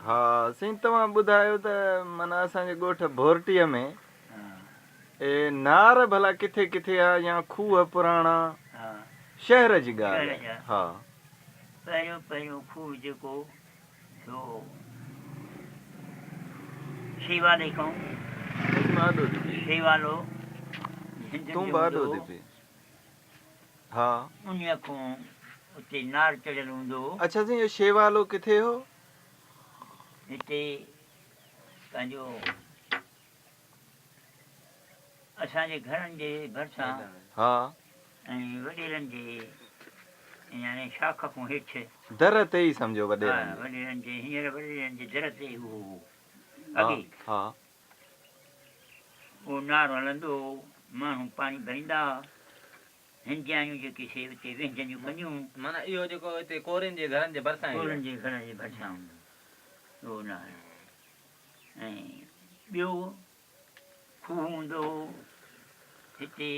ها سائين توهان ٻڌايو ته معنيٰ اسان جي ڳوٺ ڀورٽيء ۾ اي نار ڀلا ڪٿي ڪٿي آ يا کوهه پراڻا شهر جي ڳالهه آهي ها. پهريون پهريون کوهه جيڪو سو شيوالي کان شيوالو هندن جو هوندو هو. ها. انهيء کان اتي نار چڙهيل هوندو هو. اڇا سائين اهو شيوالو ڪٿي هو؟ هتي پنهنجو اسان جي گهرن جي ڀرسان. ها. ۽ وڏيرن جي يعني شاخ کان هيٺ. در تي ئي سمجهو وڏيرن جي. ها وڏيرن جي هينئر وڏيرن جي در تي اهو هو اڳي. ها. اهو نعرو هلندو هو، ماڻهو پاڻي ڀريندا ها، هندياڻيون جيڪي سي اتي وهنجنديون ڪنديون هيون. معنيٰ اهو جيڪو هتي ڪورين جي گهرن جي ڀرسان ئي ڪورين جي گهرن جي ڀرسان هوندو هو اهو نعرو ۽ ٻيو کوهه هوندو هو هتي.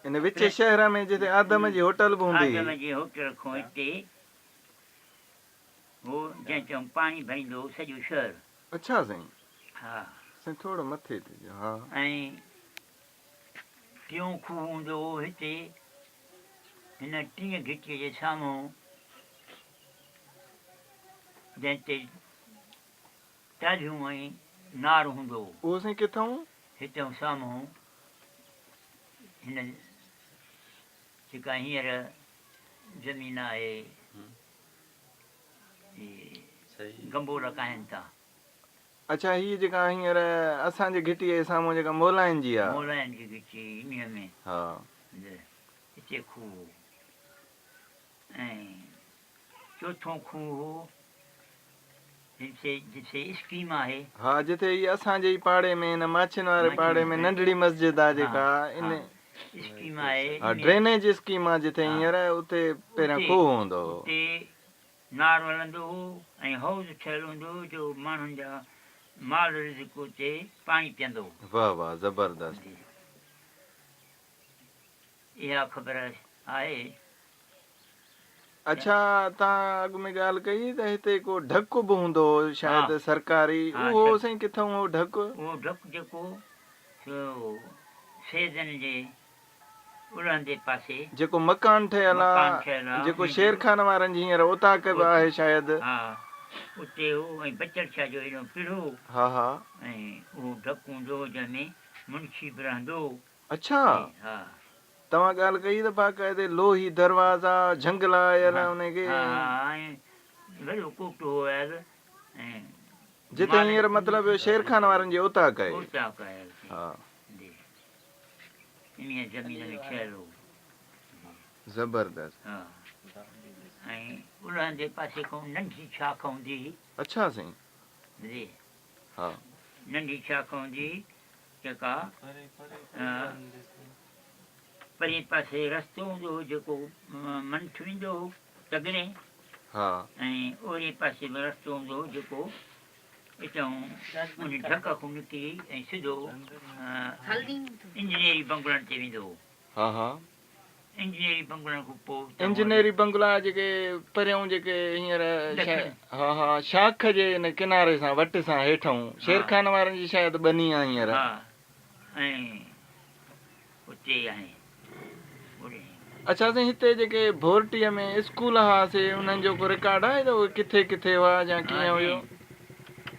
ان وچ شهر ۾ جتي آدم جي هوٽل به هوندي هئي. آدم جي هوٽل کان هتي هو جنهن تي پاڻي ڀريندو هو سڄو شهر. اڇا سائين. ها. سائين ٿورو مٿي ٿجو ها. ۽ ٽيون کوهه هوندو هو هتي هن ٽين گهٽيء جي سامهون جنهن تي ٽالهيون ۽ نار هوندو هو. اهو سائين ڪٿئون؟ هتئون سامهون هن جيڪا هينئر زمين آهي. گنبو لڳائين ٿا. اڇا هيء جيڪا هينئر اسان جي گهٽيء جي سامهون جيڪا مولائين جي آ. مولائين جي گهٽي انهيء ۾ ها. هتي کوهه هو ۽ چوٿون کوهه هو جتي جتي اسڪيم آهي. ها جتي هي اسان جي ئي پاڙي ۾ هن ماڇين واري پاڙي ۾ ننڍڙي مسجد آ جيڪا ان. اسڪيم آهي. ها ڊرينيج اسڪيم آ جتي هينئر اتي پهريان کوهه هوندو هو. اتي نار هلندو هو ۽ حوض ٺهيل هوندو هو جو ماڻهن جا مال رزق اتي پاڻي پيئندو هو. واه واه زبردست. اها خبر آهي. اڇا توهان اڳ ۾ ڳالهه ڪئي ته هتي ڪو ڍڪ به هوندو هو شايد سرڪاري اهو سائين ڪٿئون هو ڍڪ؟ اهو ڍڪ جيڪو سو سيدن جي الهندي پاسي. جيڪو مڪان ٺهيل آ جيڪو شير خان وارن جي هينئر اوطاق به آهي شايد. ها اتي هو ۽ بچل شاهه جو ايڏو پڙهو هو. ها ها. ۽ اهو ڍڪ هوندو هو جنهن ۾ منشي به رهندو هو. اڇا! ها. توهان ڳالهه ڪئي ته باقاعدي لوهي دروازا، جهنگلا آيل ان کي. ها ها ۽ وڏو ڪوٽ هو آيل ۽ جتي هينئر مطلب شير خان وارن جي اوطاق آهي. اوطاق آهي اتي. ها. جي. انهيء زمين ۾ ٺهيل هو. زبردست. ها. ۽ الهندي پاسي کان ننڍي شاخ هوندي هئي. اڇا سائين. جي. ها. ننڍي شاخ هوندي هئي جيڪا پرئين پاسي رستو هوندو هو جيڪو منٺ ويندو هو تڳڙي ها. ۽ اورئين پاسي به رستو هوندو هو جيڪو اتان ان ڍڪ کان نڪري ۽ سڌو انجنيئري بنگلن تي ويندو هو. ها ها. انجنيئري بنگلن کان پوء اتان وري. انجنيئري بنگلا جيڪي پريون جيڪي هينئر ها ها شاخ جي ان ڪناري سان وٽ سان هيٺئون شير خان وارن جي شايد ٻني آ هينئر. ها ۽ اتي آهي. اڇا سائين هتي جيڪي ڀورٽيء ۾ اسڪول ها سي انهن جو ڪو رڪارڊ آهي ته اهي ڪٿي ڪٿي هئا يا ڪيئن هيو؟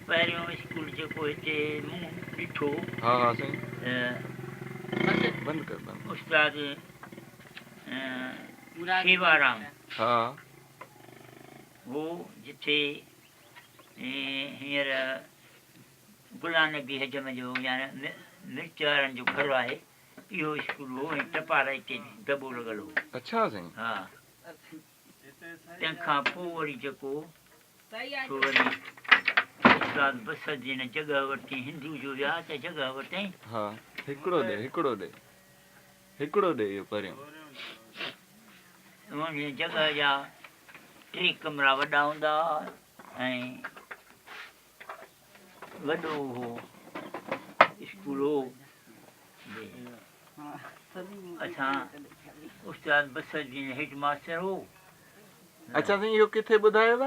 پهريون اسڪول جيڪو هتي مون ڏٺو. ها ها سائين. بند ڪر بند. استاد شيوارام. ها. هو جتي هينئر غلام نبي حجم جو يعني مرچ وارن جو گهر آهي. اهو اسڪول هو ۽ ٽپال اتي دٻو لڳل هو. اڇا سائين. ها. تنهن کان پوء وري جيڪو سو وري استاد بصر جي هن جڳهه ورتي هندو جو ويا ته جڳهه ورتائين. ها. هڪڙو ڏي هڪڙو ڏي هڪڙو ڏي اهو پريون. انهيء جڳهه جا ٽي ڪمرا وڏا هوندا هئا ۽ وڏو اهو اسڪول هو. اسان استاد بصر الدين هيڊ ماستر هو. اڇا سائين اهو ڪٿي ٻڌايو؟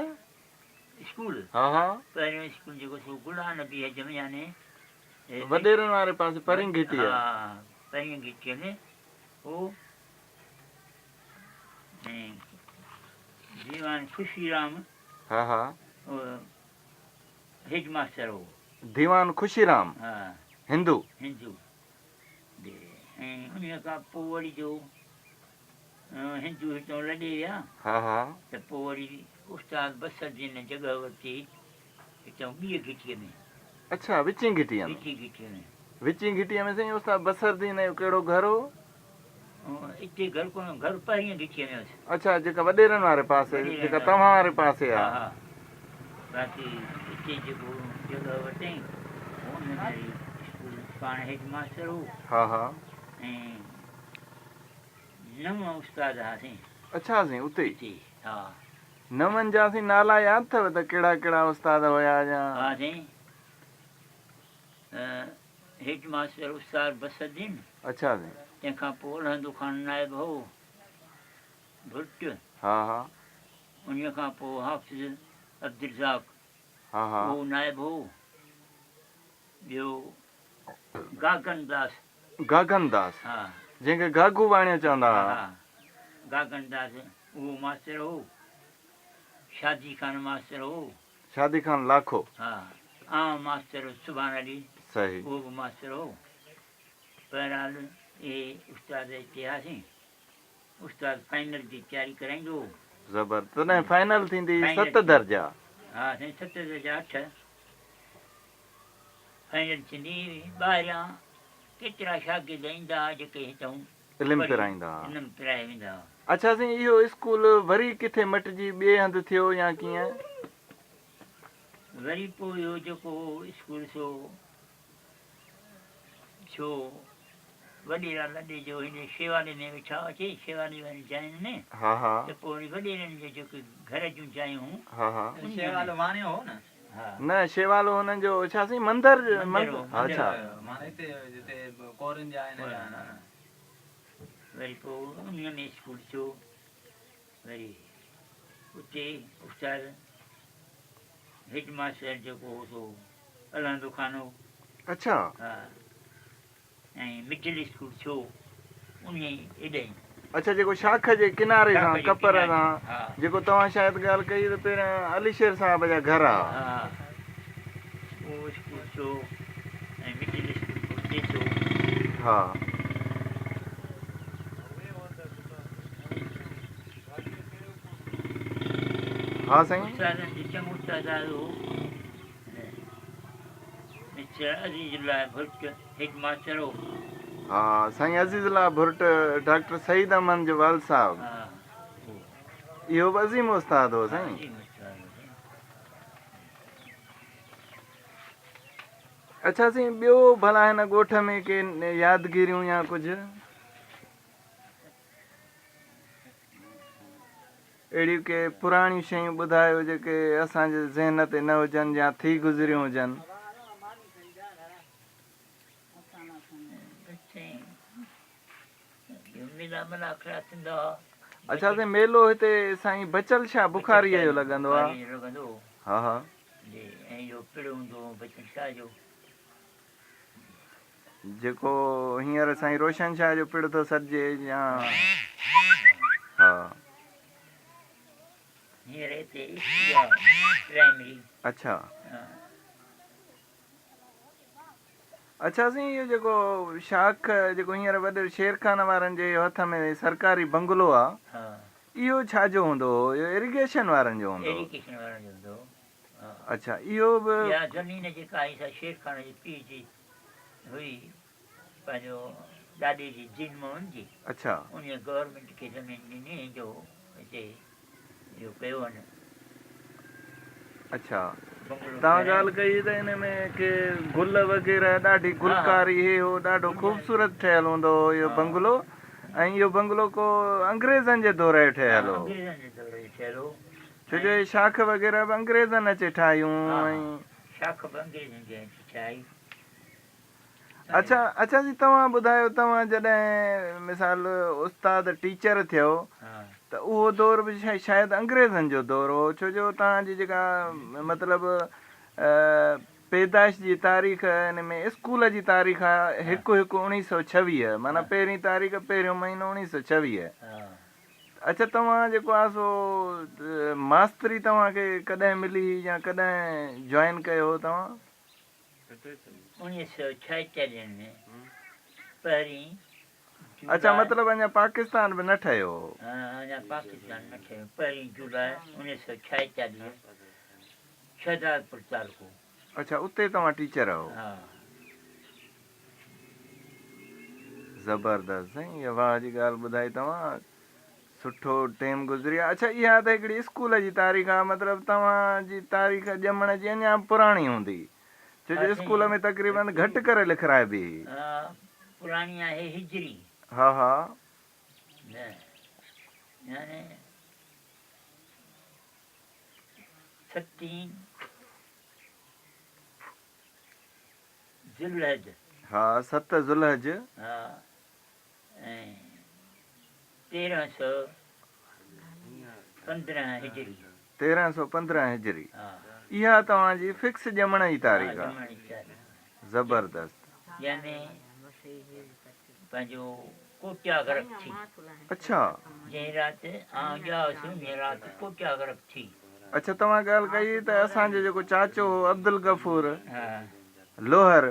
اسڪول. ها ها. پهريون اسڪول جيڪو سو غلام نبي حجم يعني وڏيرن واري پاسي پرين گهٽيء. ها پرين گهٽيء ۾ هو ۽ ديوان خوشيرام. ها ها. هيڊ ماستر هو. ديوان خوشيرام. ها. هندو. هندو. ۽ انهيء کان پوء وري جو هندو هتان لڏي ويا ها ها. ته پوء وري استاد بصر دين جڳهه ورتي هتان ٻيء گهٽيء ۾. اڇا وچين گهٽيء ۾. وچين گهٽيء ۾. وچين گهٽيء ۾ سائين استاد بصر دين جو ڪهڙو گهر هو؟ اتي گهر ڪونه هو، گهر پهرينء گهٽيء ۾ هوس. اڇا جيڪا وڏيرن واري پاسي، جيڪا توهان واري پاسي آ. ها ها باقي اتي جيڪو جڳهه ورتائين ان ۾ وري اسڪول پاڻ هيڊ ماستر هو. ها ها. ۽ نو استاد هئاسين. اڇا سائين اتي ئي. اتي ها. نون جا سائين نالا ياد اٿو ته ڪهڙا ڪهڙا استاد هيا يا. ها سائين هيڊ ماستر استاد بصرالدين. اڇا سائين. تنهن کان پوء الهندو خان نائب هو ڀٽ. ها ها. انهيء کان پوء حافظ عبدالرزاق. ها ها. اهو نائب هو. ٻيو گاگن داس. گاگن داس. ها. جنهن کي گاگو واڻيو چوندا هئا. ها گاگن داس اهو ماستر هو. شادي خان ماستر هو. شادي خان لاکو. ها عام ماستر سبحان علي. صحيح. اهو به ماستر هو. بهرحال اهي استاد اتي هئاسين. استاد فائنل جي تياري ڪرائيندو هو. زبر تڏهن فائنل ٿيندي هئي ست درجا. ها سائين ست درجا اٺ فائنل ٿيندي هئي. ٻاهريان ڪيترا شاگرد ايندا هئا جيڪي هتئون علم پرائيندا هئا. علم پرائي ويندا هئا. اڇا سائين اهو اسڪول وري ڪٿي مٽجي ٻئي هنڌ ٿيو يا ڪيئن؟ وري پوء اهو جيڪو اسڪول سو ڇو وڏيرا لڏي جو هن شيوالي ۾ ويٺا اچي شيوالي وارين جاين ۾ ها ها. ته پوء وري وڏيرن جي جيڪي گهر جون جايون هون ها ها. شيوالو واڻيو هو نه؟ ها. نه شيوالو هنن جو ڇا سائين مندر مندر هو مندر اڇا. هو. معنيٰ هتي جتي ڪورين جا آهن يا نه. وري پوء انهيء ۾ اسڪول ٿيو وري اتي استاد هيڊ ماستر جيڪو هو سو الهندو خان هو. اڇا. ها ۽ مڊل اسڪول ٿيو انهيء ايڏي. اڇا جيڪو شاخ جي ڪناري سان ڪپر سان جيڪو توهان شايد ڳالهه ڪئي ته پهريان علي شير صاحب جا گهر ها. ها اهو اسڪول ٿيو ۽ مڊل اسڪول به اتي ٿيو. ها. ها سائين. استادن جو چڱو تعداد هو. مسٽر عزيز الله ڀرٽ هيڊ ماستر هو. ها سائين عزيز الله ڀرٽ ڊاڪٽر سعيد احمد جو والد صاحب. ها هو. اهو به عظيم استاد هو سائين. عظيم استاد هو سائين. اڇا سائين ٻيو ڀلا هن ڳوٺ ۾ ڪي يادگيريون يا ڪجهه؟ اهڙيون ڪي پراڻيون شيون ٻڌايو جيڪي اسان جي ذهن تي نه هجن يا ٿي گذريون هجن. اڇا سائين ميلو هتي سائين بچل شاهه بخاريء جو لڳندو آ. ها ها. جيڪو هينئر سائين روشن شاهه جو پڙ ٿو سڏجي يا ها. هينئر هتي اسڪول آ پرائمري. اڇا. اڇا سائين اهو جيڪو شاخ جيڪو هينئر وڏي شير خان وارن جي هٿ ۾ سرڪاري بنگلو آ اهو ڇا جو هوندو هو اهو ايريگيشن وارن جو هوندو هو. ايريگيشن وارن جو هوندو هو. اڇا اهو به. اها زمين جيڪا آهي سا شير خان جي پيء جي هئي پنهنجو ڏاڏي جي دين محمد جي. اڇا. انهيء گورنمينٽ کي زمين ڏني جو هتي اهو ڪيو هن. اڇا توهان ڳالهه ڪئي ته ان ۾ ڪي گل وغيره ڏاڍي گلڪاري هي هو ڏاڍو خوبصورت ٺهيل هوندو هو اهو بنگلو ۽ اهو بنگلو ڪو انگريزن جي دور جو ٺهيل هو. انگريزن جي دور جو ٺهيل هو. ڇو جو اهي شاخ وغيره به انگريزن اچي ٺاهيون ۽. شاخ به انگريزن جي اچي ٺاهي. اڇا اڇا جي توهان ٻڌايو توهان جڏهن مثال استاد ٽيچر ٿيو ته اهو دور به شايد انگريزن جو دور هو ڇو جو توهان جي جيڪا مطلب پيدائش جي تاريخ ان ۾ اسڪول جي تاريخ آهي هڪ هڪ اوڻيهه سو ڇويهه معنيٰ پهرين تاريخ پهريون مهينو اوڻيهه سو ڇويهه اڇا توهان جيڪو آهي سو ماستري توهان کي ڪڏهن ملي هئي يا ڪڏهن جوائن ڪيو هو توهان؟ 1946 ۾ پهرين جولاء. اڇا مطلب اڃا پاڪستان به نه ٺهيو هو. ها اڃا پاڪستان نه ٺهيو پهرين جولاء 1946 شهدادپور تعلقو. اڇا اتي توهان ٽيچر هو. ها. زبردست سائين اها واهه جي ڳالهه ٻڌائي توهان سٺو ٽيم گذري آ. اڇا اها ته هڪڙي اسڪول جي تاريخ آ مطلب توهان جي تاريخ ڄمڻ جي اڃا به پراڻي هوندي ڇو جو اسڪول ۾ تقريبن گهٽ ڪري لکرائبي هئي. ها پراڻي آهي هجري. ها ها. نه يعني ستين ذوالحج. ها ست ذوالحج. ها ۽ 1315 هجري. 1315 هجري اها توهان جي فڪس ڄمڻ جي تاريخ آ. زبردست. يعني پنهنجو ڪوٽيا غرق ٿي. اڇا. جنهن رات آئون ڄائس انهيء رات ڪوٽيا غرق ٿي. اڇا توهان ڳالهه ڪئي ته اسان جو جيڪو چاچو هو عبدالغفور لوهر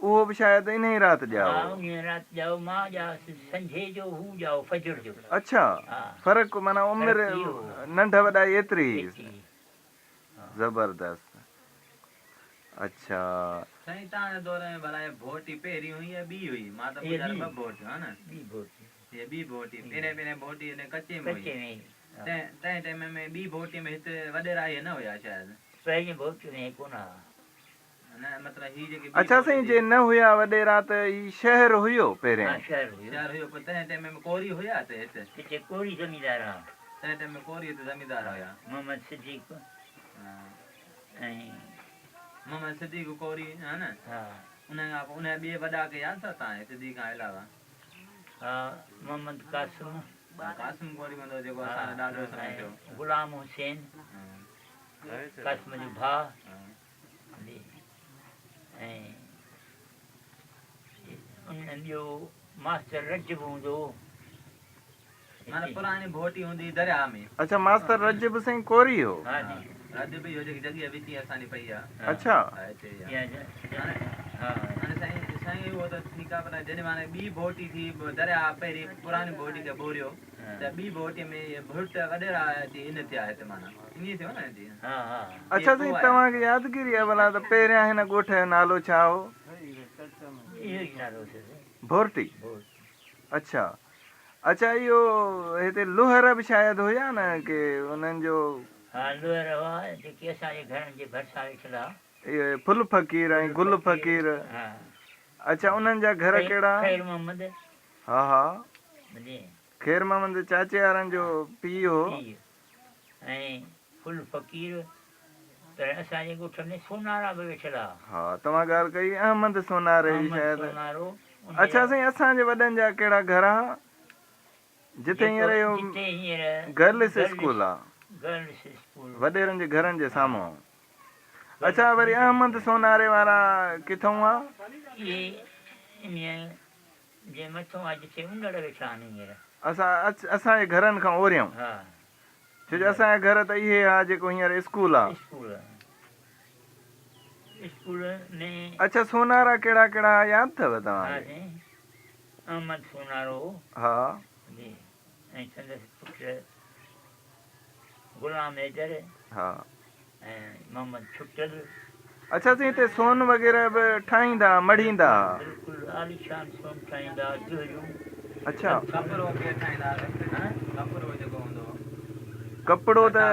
اهو به شايد انهيء رات ڄائو ها انهيء رات ڄائو، مان ڄائس سنجهي جو، هو ڄائو فجر جو. اڇا، فرق معنيٰ عمر ننڍ وڏائي ايتري هئي. زبردست. اڇا. سائين توهان جي دور ۾ ڀلا هي ڀوٽي پهرين هئي يا ٻي هئي؟ مان ته ٻڌل ٻه ڀوٽيون ها نه؟ ٻي ڀوٽي. هي ٻي ڀوٽي پهرين پهرين ڀوٽي هن ڪچي ۾ هئي. ڪچي ۾ هئي. تنهن ٽيم ۾ ٻي ڀوٽي ۾ هت وڏيرا اهي نه هيا شايد. پهرين ڀوٽي ۾ هي ڪونه ها. اڇا سائين جي نه هيا وڏيرا ته هي شهر هيو پهرين. ها شهر هيو. شهر هيو پر تنهن ٽيم ۾ ڪوري هيا ته هت. هتي ڪوري زميندار ها. تنهن ٽيم ۾ ڪوري هت زميندار هيا. محمد صديق ۽. محمد صديق ڪوري ها نه. ها. ان کان پوء ان جا ٻئي وڏا ڪي ياد اٿو توهان کي صديق کان علاوه. ها محمد قاسم. قاسم ڪوري هوندو جيڪو اسان جو ڏاڏو سمجهو. غلام حسين قاسم جو ڀاء. ۽ ان ٻيو ماستر رجب هوندو هو. معنيٰ پراڻي ڀوٽي هوندي هئي درياهه ۾. اڇا ماستر رجب سائين ڪوري هو. ها جي. رجب اهو جيڪي جڳهه وچين اسان جي پئي آ. اڇا. ها هتي ئي آ. هاڻي سائين سائين اهو ته ٺيڪ آ پر جڏهن معنيٰ ٻي ڀوٽي ٿي درياهه پهرين پراڻي ڀوٽي کي ٻوڙيو ته ٻي ڀوٽي ۾ اهي ڀرٽ وڏيرا اچي ان ٿيا هتي معنيٰ ائين ٿيو نه جي. ها ها. اڇا سائين توهان کي يادگيري آهي ڀلا ته پهريان هن ڳوٺ جو نالو ڇا هو؟ اهو ئي نالو هوس سائين. ڀورٽي. ڀورٽي. اڇا اڇا اهو هتي لوهر به شايد هيا نه ڪي انهن جو. ها لوهر هئا جيڪي اسان جي گهرن جي ڀرسان ويٺل ها. اهي ڦل فقير ۽ گل فقير. ها. اڇا انهن جا گهر ڪهڙا؟ خير محمد. ها ها. ٻڌي. خير محمد چاچي وارن جو پيء هو. پيء ۽ ڦل فقير پر اسان جي ڳوٺ ۾ سونارا به ويٺل ها. ها توهان ڳالهه ڪئي احمد سوناري جي احمد شايد. سونارو ان اڇا جا. سائين اسان جي وڏن جا ڪهڙا گهر ها جتي هينئر اهو جتي هينئر گرلس اسڪول آ. Girls school. وڏيرن جي گهرن جي سامهون. اڇا وري احمد سوناري وارا ڪٿئون ها؟ اهي انهيء جي مٿون آ جتي انڙ ويٺا آهن هينئر. اسان اسان جي گهرن کان اوريون. ها. ڇو جو اسان جا گهر ته اهي ها جيڪو هينئر اسڪول آ. School school ۾. اڇا سونارا ڪهڙا ڪهڙا ها ياد اٿو توهان ها کي؟ سائين احمد سونارو هو. ها. جي ۽ سندس پٽ غلام حيدر. ها. ۽ محمد ڇٽل. اڇا سائين هتي سون وغيره به ٺاهيندا ها مڙهيندا ها. بلڪل عاليشان سون ٺاهيندا ها جهريون. اڇا. ڪپڙو ڪير ٺاهيندا ها ڪپڙو جيڪو هوندو هو. ڪپڙو ته.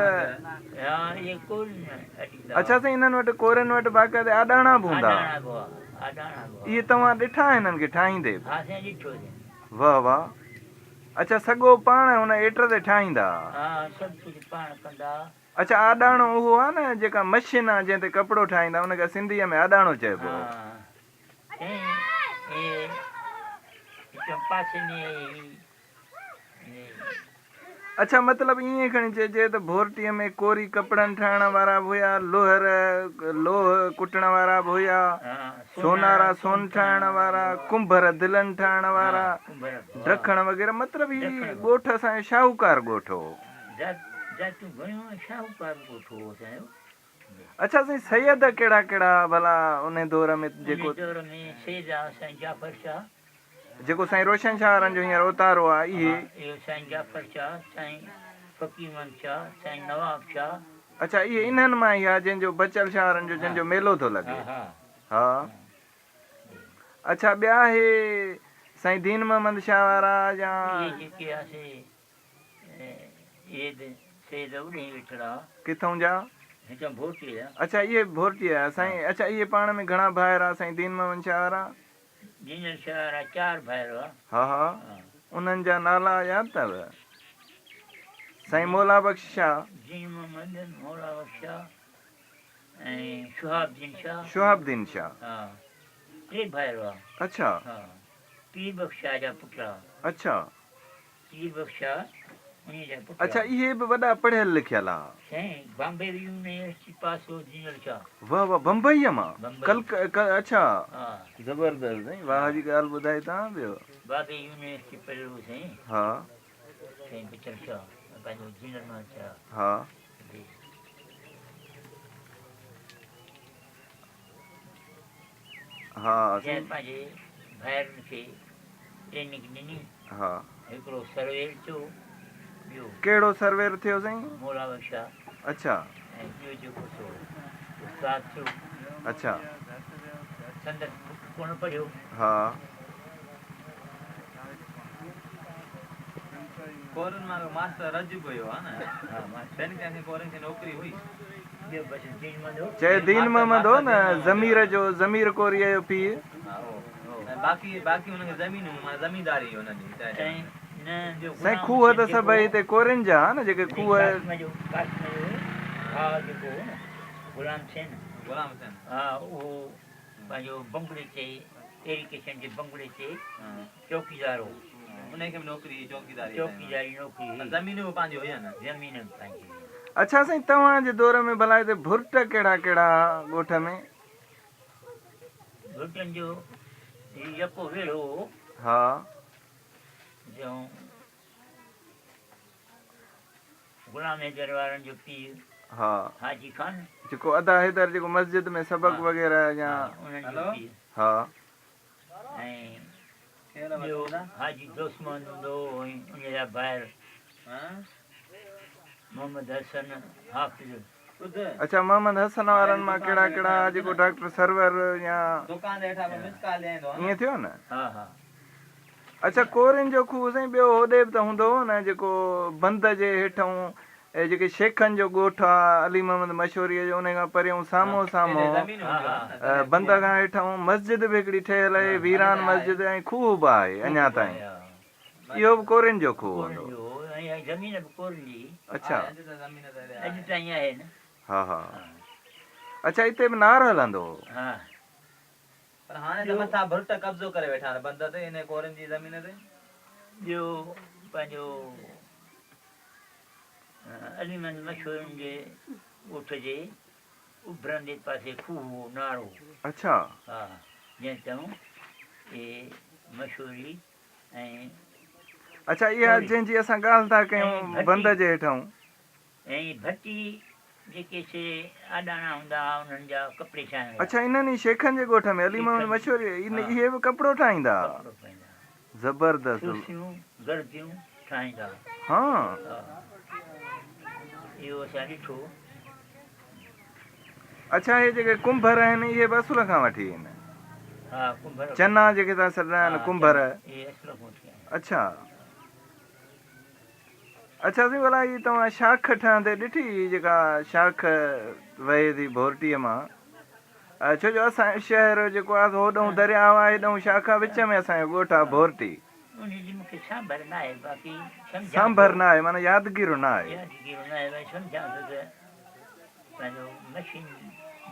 ها اهي ڪونه اڏيندا ها. اڇا سائين انهن وٽ ڪورين وٽ باقاعده آڏاڻا به هوندا ها. آڏاڻا به هئا آڏاڻا به هئا. اهي توهان ڏٺا هنن کي ٺاهيندي به. ها سائين ڏٺو سين. واه واه اڇا سڳو پاڻ هن ايٽر تي ٺاهيندا ها. ها سڀ ڪجهه پاڻ ڪندا ها. اڇا آڏاڻو اهو آ نه جيڪا مشين آ جنهن تي ڪپڙو ٺاهيندا ان کي سنڌيء ۾ آڏاڻو چئبو. ها سائين پاسي ۾ هي. اڇا مطلب ائين کڻي چئجي ته ڀورٽيء ۾ ڪوري ڪپڙن ٺاهڻ وارا به هيا، لوهر لوهه ڪٽڻ وارا به هيا، سونارا سون ٺاهڻ وارا، ڪنڀر دلن ٺاهڻ وارا، ڊکڻ وغيره مطلب هي ڳوٺ اسان جو شاهوڪار ڳوٺ هو. اڇا سائين سيد ڪهڙا ڪهڙا ڀلا انهي دور ۾ جيڪو. جيڪو سائين روشن شاهه وارن جو هينئر اوتارو آ اهي. ها اهو سائين جعفر شاهه، سائين فقير محمد شاهه، سائين نواب شاهه. اڇا اهي انهن مان ئي آ جنهن جو بچل شاهه وارن جو جنهن جو ميلو ٿو لڳي. ها ها اڇا ٻيا اهي سائين دين محمد شاهه وارا يا. اهي جيڪي آ سي اهي به سيد اڏهين ويٺل آ. ڪٿئون جا؟ هتان ڀورٽيء جا. اڇا اهي به ڀورٽيء جا سائين اڇا اهي پاڻ ۾ گهڻا ڀائر آ سائين دين محمد شاهه وارا؟ جنرل شاهه وارا چار ڀائر هئا. ها ها انهن جا نالا ياد اٿو؟ سائين مولا بخش شاهه. دين محمد، مولا بخش شاهه ۽ شهاب الدين شاهه. شهاب الدين شاهه. ها ٽي ڀائر هئا. اڇا. ها پير بخش شاهه جا پٽ هئا. اڇا. پير بخش شاهه انهيء جا پٽ اڇا هئا. اهي به وڏا پڙهيل لکيل ها. سائين بامبي يونيورسٽي پاس هو جنرل شاهه. واه واه بمبئيء مان؟ بمبئي. ڪلڪ اڇا. ها. زبردست سائين واه جي ڳالهه ٻڌائي توهان ٻيو. بامبي يونيورسٽي پڙهيل هو سائين. ها. سائين بچل شاهه پنهنجو جنرل محمد شاهه. ها. جي. ها جنهن سائين. پنهنجي ڀائرن کي ٽريننگ ڏني. ها. هڪڙو سروير ٿيو، ٻيو. ڪهڙو سروير ٿيو سائين؟ مولا بخش شاهه. اڇا. ۽ ٻيو جيڪو سو استاد ٿيو. اڇا. سندس پٽ ڪونه پڙهيو. ها. ڪورن وارو ماستر رجب هيو ها نه؟ ها ماستر. ٻين ڪنهن کي ڪورن کي نوڪري هئي. ٻيو بس دين محمد هو. چئي دين محمد هو نه ضمير جو ضمير ڪوريء جو پيء. ها اهو ۽ باقي باقي هنن کي زمينون معنيٰ زمينداري هئي هنن جي سائين نه ٻيو سائين غلام کوهه حسين ته جيڪو سڀئي هتي ڪورين جا ها نه جيڪي کوهه. قاسم جو قاسم جو ڀاء جيڪو هو نه غلام حسين. غلام حسين. ها اهو پنهنجو بنگلي تي ايريگيشن جي بنگلي تي چوڪيدار هو. انهي کي به نوڪري هئي چوڪيداري. چوڪيداري نوڪري هئي. زمينون به پنهنجي هئي نه. زمين به پنهنجي هئي. اڇا سائين توهان جي دور ۾ ڀلا هتي ڀرٽ ڪهڙا ڪهڙا ها ڳوٺ ۾؟ ڀرٽن جو هي يڪو ويڙهو هو. ها. جنهن غلام حيدر وارن جو پيء ها. حاجي خان. جيڪو ادا حيدر جيڪو مسجد ۾ سبق وغيره يا. ها انهن جو پيء. ها. ۽ ٻيو حاجي دوست محمد هوندو هو ۽ ان جا ڀائر محمد حسن حافظ. اڇا محمد حسن وارن مان ڪهڙا ڪهڙا جيڪو ڊاڪٽر سرور يا ائين ٿيو نه. ها ها. اڇا ڪورين جو کوهه سائين ٻيو هوڏي به ته هوندو هو نه جيڪو بند جي هيٺئون اهي جيڪي شيخن جو ڳوٺ آ علي محمد مشوريء جو انهي کان پريون سامهون سامهون بند کان هيٺئون مسجد به هڪڙي ٺهيل اهي ويران مسجد ۽ کوهه به آهي اڃا تائين اهو به ڪورين جو کوهه هوندو. اڇا ها ها اڇا اتي به نار هلندو هو. پر هاڻي ته مٿان ڀرٽ قبضو ڪري ويٺا آهن بند تي انهي ڪورين جي زمين تي. ٻيو پنهنجو علي محمد مشورن جي ڳوٺ جي اڀرندي پاسي کوهه هو، نارو. اڇا. ها، جنهن تان اهي مشوري ۽. اڇا، اها جنهن جي اسان ڳالهه ٿا ڪيون بند جي هيٺئون. ۽ ڀٽي جيڪي سي آڏاڻا هوندا ها انهن جا ڪپڙي ٺاهڻ وارا. اڇا، انهن ئي شيخن جي ڳوٺ ۾ علي محمد مشوري اهي به ڪپڙو ٺاهيندا ها. ڪپڙو ٺاهيندا ها. زبردست. سوسيون گرديون ٺاهيندا ها. ها. اهو اسان ڏٺو. اڇا اهي جيڪي ڪنڀر آهن اهي به اصل کان وٺي آهن. ها ڪنڀر. چنا جيڪي تان سڏندا آهن ڪنڀر. اهي اصل کان وٺي آهن. اڇا. اڇا سائين ڀلا هي توهان شاخ ٺهندي ڏٺي هي جيڪا شاخ وهي ٿي ڀورٽيء مان ڇو جو اسان جو شهر جيڪو آهي سو هوڏهون درياء آهي هيڏهون شاخ آهي وچ ۾ اسان جو ڳوٺ آهي ڀورٽي. انهي جي مونکي سانڀر نه آهي باقي سمجهان ٿو. سانڀر نه آهي معنيٰ يادگيرو نه آهي. يادگيرو نه آهي باقي سمجهان ٿو ته پنهنجو مشين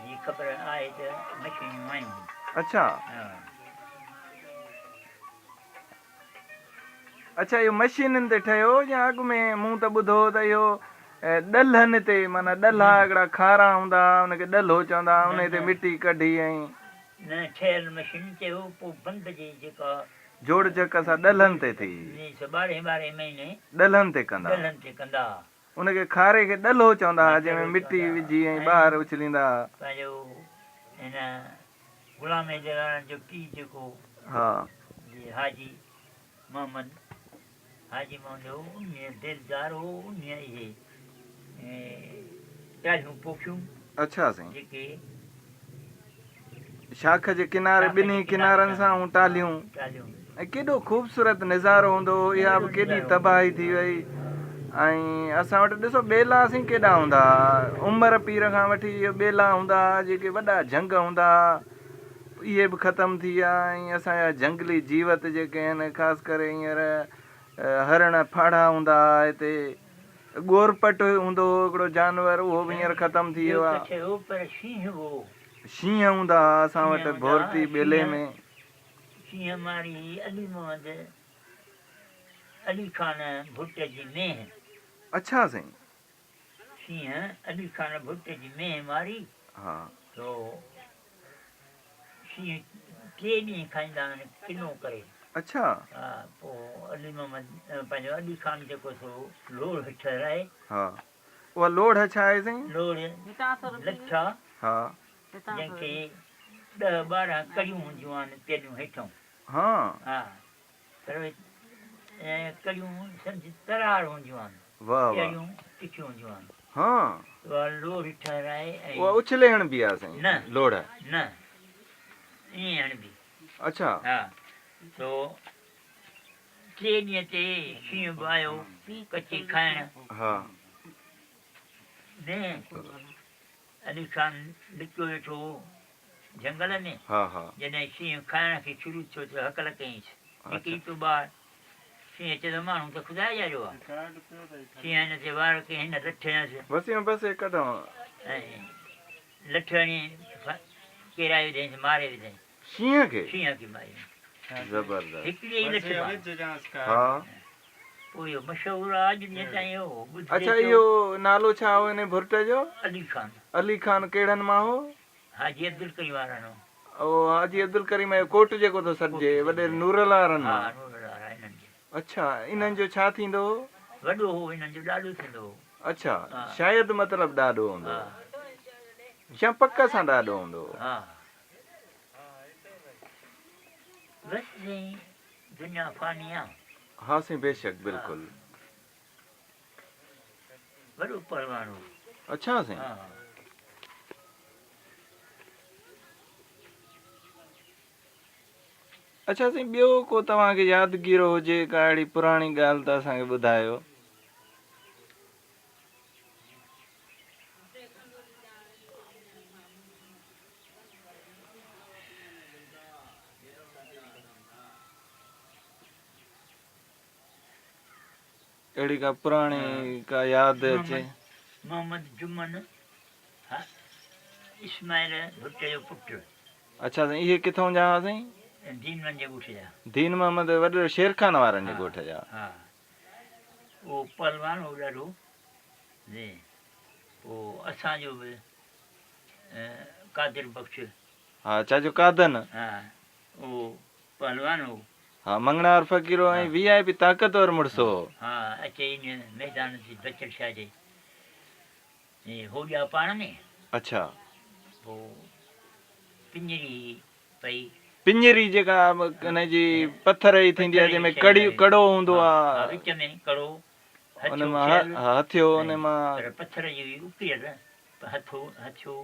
جي خبر آهي ته مشينون آيون. اڇا. ها. اڇا اهو مشينن تي ٺهيو يا اڳ ۾ مون ته ٻڌو هو ته اهو ڏلهن تي معنيٰ ڏلها هڪڙا کارا هوندا ها ان کي ڏلهو چوندا ها انهي تي مٽي ڪڍي ۽. نه ٺهيل مشين تي هو پوء بند جي جيڪا. جوڙجڪ سا ڏلهن تي ٿي. سو ٻارهين ٻارهين مهيني. ڏلهن تي ڪندا. ڏلهن تي ڪندا ها. ان کي کاري کي ڏلهو چوندا ها جنهن ۾ مٽي وجهي ۽ ٻاهر اڇليندا ها. پنهنجو هن غلام حيدر وارن جو پيء جيڪو ها. جي حاجي محمد حاجي محمد هو انهيء دلدار هو انهيء اهي ٽالهيون پوکيون. اڇا سائين. جيڪي شاخ جي ڪناري ٻنهي ڪنارن سان هون ٽالهيون ۽ ڪيڏو خوبصورت نظارو هوندو هو اها به ڪيڏي تباهي ٿي وئي ۽ اسان وٽ ڏسو ٻيلا سائين ڪيڏا هوندا ها عمر پير کان وٺي اهي ٻيلا هوندا ها جيڪي وڏا جهنگ هوندا ها اهي به ختم ٿي ويا ۽ اسان جا جهنگلي جيوت جيڪي آهن خاص ڪري هينئر هرڻ ڦاڙها هوندا ها هتي ڳورپٽ هوندو هو هڪڙو جانور اهو به هينئر ختم ٿي ويو آهي. شينهن هوندا ها اسان وٽ ڀورٽي ٻيلي ۾. شينهن ماري هئي علي محمد علي خان ڀٽ جي مينهن. اڇا سائين. شينهن علي خان ڀٽ جي مينهن ماري. ها. سو شينهن ٽي ڏينهن کائيندا آهن ڪنو ڪري. اڇا. ها پوء علي محمد پنهنجو علي خان جيڪو سو لوڙهه ٺهرائي. ها اها لوڙهه ڇا آهي سائين؟ لوڙهه لٺا ها. جنهن کي ڏهه 12 ڪڙيون هونديون آهن پيليون هيٺئون. ها. ها پر اهي ڪڙيون سمجهه ترار هونديون آهن. واهه واهه. اهڙيون تکيون هونديون آهن. ها. اها لوڙهه ٺهرائي ۽. اها اڇلي هڻبي آهي سائين نه. لوڙهه. نه ائين هڻبي. اڇا. ها سو ٽئين ڏينهن تي شينهن به آيو ڪچي کائڻ. ها. ۾ علي خان لڪيو ويٺو هو جهنگل ۾. ها ها. جڏهن شينهن کائڻ کي شروع ٿيو ته هڪل ڪيائينس، نڪري پيو ٻاهر. شينهن چيو ته ماڻهو ته خدا جاريو آهي. شينهن هن تي وار ڪئي، هن لٺ هنيس. وسيم بس هي ڪڍان. ۽ لٺ هڻي ڪيرائي وڌائينس، ماري وڌائينس. شينهن کي؟ شينهن کي ماريائين. زبردست. هڪڙي ئي لٺ مان. ها. پوء اهو مشهور آهي اڄ ڏينهن تائين اهو ٻڌجي اڇا ٿو. اهو نالو ڇا هو انهي ڀرٽ جو؟ علي خان. علي خان ڪهڙن مان هو؟ حاجي عبدالڪريم وارن هو. اهو حاجي عبدالڪريم جو ڪوٽ جيڪو ٿو سڏجي وڏيري نورل وارن مان. ها نورل وارا انهن جي. اڇا انهن جو ڇا ٿيندو هو؟ وڏو هو انهن جو ڏاڏو ٿيندو هو. اڇا شايد مطلب ڏاڏو هوندو هو. يا پڪ سان ڏاڏو هوندو هو. ها بس سائين دنيا فاني آ. ها سائين بيشڪ بلڪل. وڏو پهلوان هو. اڇا سائين. ها. اڇا سائين ٻيو ڪو توهان کي يادگيرو هجي ڪا اهڙي پراڻي ڳالهه ته اسان کي ٻڌايو. اهڙي ڪا پراڻي ڪا ياد اچي. محمد جمن اسماعيل ڀٽ جو پٽ. اڇا سائين اهي ڪٿون جا هئا سائين؟ دين محمد جي ڳوٺ جا. دين محمد وڏيرو شير خان وارن جي ڳوٺ جا. ها اهو پهلوان هو ڏاڍو جي پوء اسان جو به قادر بخش. ها چاچو قادن. ها اهو پهلوان هو. ها مڱڻهار فقير هو ۽ وي آء پي طاقتور مڙس هو. ها اچي ان ميدان تي بچل شاهه جي هوڏيا پاڻ ۾. اڇا. پوء پڃري پئي. پڃري جيڪا ان جي پٿر جي ٿيندي آهي جنهن ۾ ڪڙي ڪڙو هوندو آهي. ها وچ ۾ ڪڙو ان مان هٿيو ان مان. پر پٿر جي هئي اڪريل هٿو هٿيو.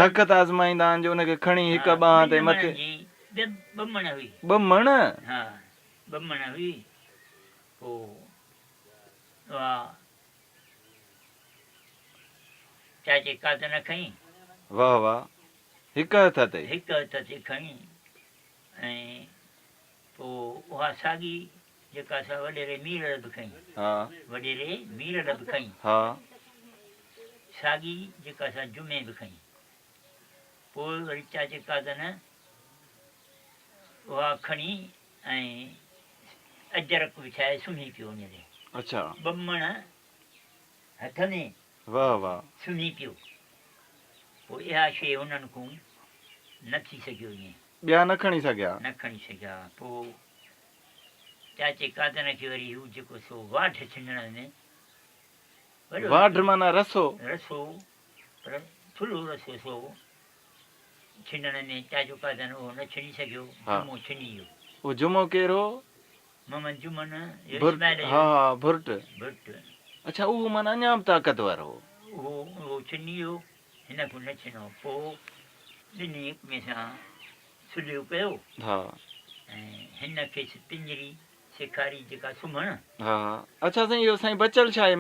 طاقت آزمائيندا آهن جو ان کي کڻي هڪ ٻانهن تي مٿي. ٻه مڻ هئي. ٻه مڻ؟ ها ٻه مڻ هئي. پوء اها چاچي ڪات نه کنئي. واهه واهه هڪ هٿ تي. هڪ هٿ تي کڻي ۽ پوء اها ساڳي جيڪا سا وڏيري مير به کنئي. ها. وڏيري مير به کنئي. ها. ساڳي جيڪا سا جمعي به کنئي. پوء وري چاچي قادن اها کڻي ۽ اجرڪ وڇائي سمهي پيو ان تي. اڇا. ٻه مڻ هٿ ۾. واهه واهه. سمهي پيو. پوء اها شيء انهن کون نه ٿي سگهيو ائين. ٻيا نه کڻي سگهيا. نه کڻي سگهيا. پوء چاچي قادن کي وري هو جيڪو سو واڍ ڇنڊڻ ۾ وڏو. واڍ معنيٰ رسو. رسو پر ٿلهو رسو سو ڇنڊڻ ۾ چاچو قادن اهو نه ڇني سگهيو. جمعو ڇني ويو. اهو جمعو ڪير هو؟ محمد جمن جو ڀرٽ اسماعيل جو. ها ها ڀرٽ. ڀرٽ. اڇا اهو معنيٰ اڃا به طاقتور هو. اهو اهو ڇني ويو هن کان نه ڇنو. پوء ٻنهي هڪ ٻئي سان صلح ڪيو. ها. ۽ هن کيس پڃري سيکاري جيڪا سمهڻ. ها اڇا سائين اهو سائين بچل شاهه.